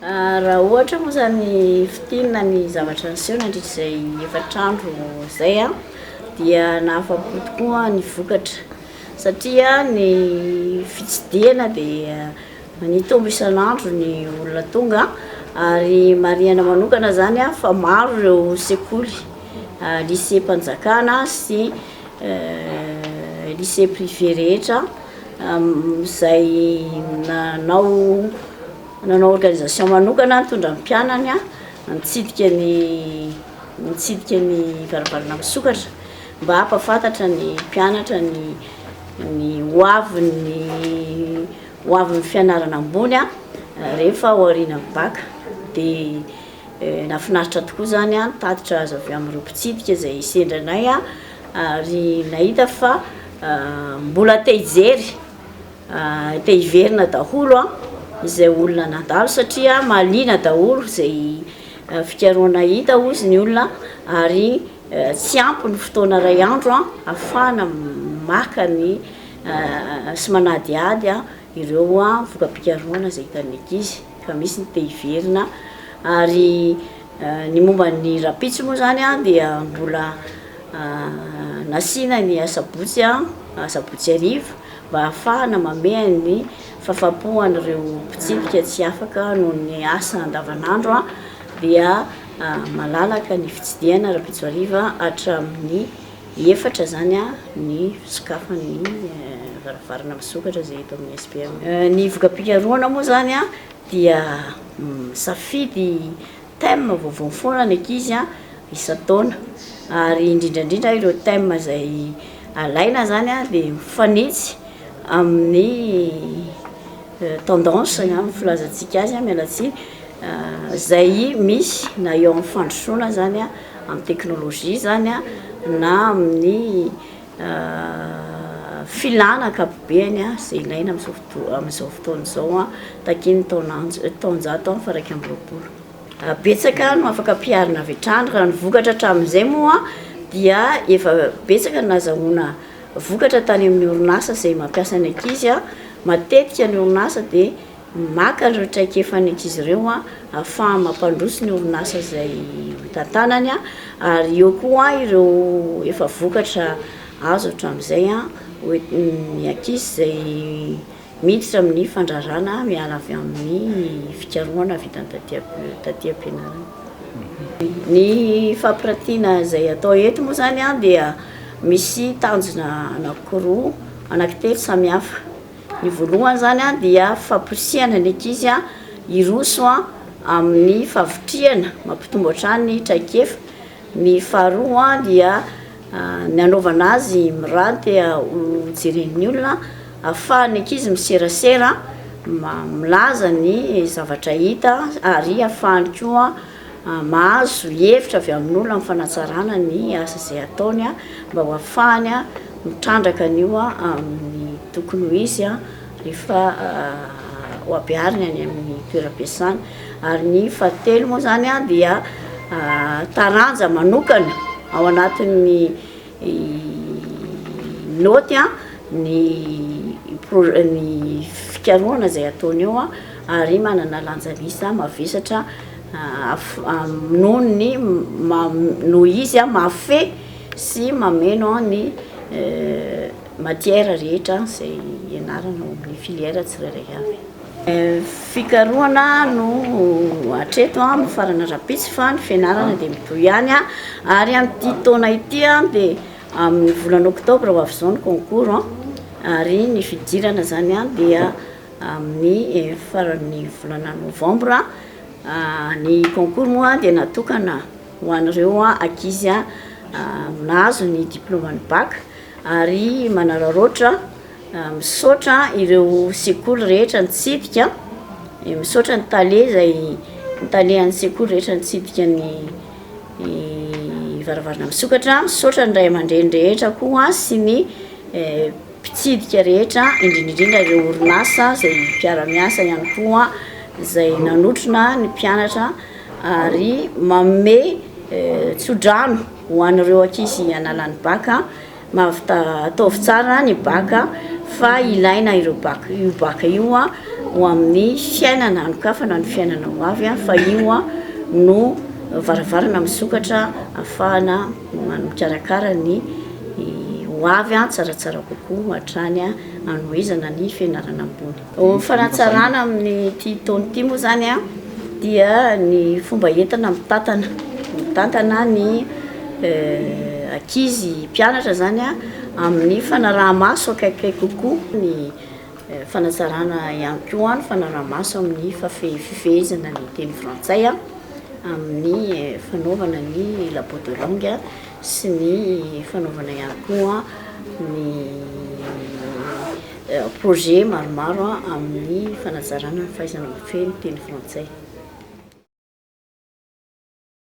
Raha ohatra moa izany fintinina ny zavatra niseho nandritra izay efatr'andro izay dia nahafa-po tokoa ny vokatra satria ny fitsidihana dia nitombo isan'andro ny olona tonga ary marihana manokana izany fa maro ireo sekoly lycée-mpanjakana sy lycée privé rehetra izay nanao nanao organisation manokana nitondra ny mpianany nitsidika ny nitsidika ny varavarana misokatra mba hampahafantatra ny mpianatra ny ny hoavin'ny hoavin'ny fianarana ambony rehefa aorianan'ny bac. Dia nahafinaritra tokoa izany ny tatitra azo avy amin'ireo mpitsidika izay sendra anay ary nahita fa mbola te hijery, te hiverina daholo izay olona nandalo satria mahaliana daholo izay fikarohana hita hozy ny olona ary tsy ampy ny fotoana iray andro ahafahana maka ny sy manadihady ireo voka-pikarohana izay hitan'ny ankizy fa misy ny te hiverina ary ny momba ny rahampitso moa izany dia mbola nasiana ny asabotsy asabotsy hariva mba ahafahana mamehy ny fahafahampo an'ireo mpitsidika tsy afaka noho ny asa andavanandro dia malalaka ny fitsidihana rahampitso hariva hatramin'ny efatra izany ny fisokafan'ny varavarana misokatra izay eto amin'ny SPM. Ny voka-pikarohana moa izany dia misafidy thème vaovao foana ny ankizy isan-taona ary indrindra indrindra ireo thème izay alaina izany dia mifanitsy amin'ny tendance angamba filazantsika azy, miala tsiny, izay misy na eo amin'ny fandrosoana izany amin'ny teknolojia izany na amin'ny filana ankapobeny izay ilaina amin'izao fotoa- amin'izao fotoana izao takian'ny taonanjo- taonjato faha-21. Betsaka no afaka ampiharina avy hatrany, raha ny vokatra hatramin'izay moa dia efa betsaka no nahazahoana vokatra tany amin'ny orinasa izay mampiasa ny ankizy, matetika ny orinasa dia Maka ireo traikefan'ny ankizy ireo ahafahany mampandroso ny orinasa izay hotantanany ary eo koa ireo efa vokatra azo hatramin'izay hoentin'ny ankizy izay miditra amin'ny fandrarana miala avy amin'ny fikarohana vitany taty taty am-pianarana. Ny fampiratiana izay atao eto moa izany dia misy tanjona anankiroa, anankitelo samihafa. Ny voalohany izany dia famporisihana ny ankizy hiroso amin'ny fahavitrihana, mampitombo hatrany ny traikefa. Ny faharoa dia ny hanaovana azy miranty ho jeren'ny olona, ahafahan'ny ankizy miserasera, milaza ny zavatra hita ary ahafahany koa mahazo hevitra avy amin'olona amin'ny fanatsarana ny asa izay ataony mba ho ahafahany mitrandraka an'io amin'ny tokony ho izy rehefa ho ampihariny any amin'ny toeram-piasana. Ary ny fahatelo moa izany dia taranja manokana ao anatin'ny naoty ny pro- ny fikarohana izay ataony eo ary manana lanja miisa mavesatra noho ny noho izy mahafehy sy mameno ny matière rehetra izay ianarana ao amin'ny filière tsirairay avy. Fikarohana no hatreto mifarana rahampitso fa ny fianarana dia mitohy ihany ary amin'ity taona ity dia amin'ny volana oktobra ho avy izao ny concours ary ny fidirana izany dia amin'ny faran'ny volana novambra. Ny concours moa dia natokana ho an'ireo ankizy nahazo ny diplaoman'ny bac ary manararaotra misaotra ireo sekoly rehetra nitsidika, misaotra ny tale izay ny talehan'ny sekoly rehetra nitsidika ny varavarana misokatra, misaotra ny ray aman-dreny rehetra koa sy ny mpitsidika rehetra, indrindra indrindra ireo orinasa izay mpiara-miasa ihany koa izay nanotrona ny mpianatra ary manome tsodrano ho an'ireo ankizy hanala ny bac, mahavita ataovy tsara ny bac. fa ilaina ireo bac, io bac io ho amin'ny fiainana, hanokafana ny fiainana ho avy fa io no varavarana misokatra ahafahana mikarakara ny ho avy tsaratsara kokoa hatrany hanohizana ny fianarana ambony. Ho fanatsarana amin'ity taona ity moa izany dia ny fomba entina mitantana, mitantana ny ankizy mpianatra izany amin'ny fanaraha-maso akaikikaiky kokoa ny fanatsarana ihany koa ny fanaraha-maso amin'ny fifehezana ny teny frantsay amin'ny fanaovana ny labo de langue sy ny fanaovana ihany koa ny projet maromaro amin'ny fanatsarana ny fahaizana mifehy ny teny frantsay.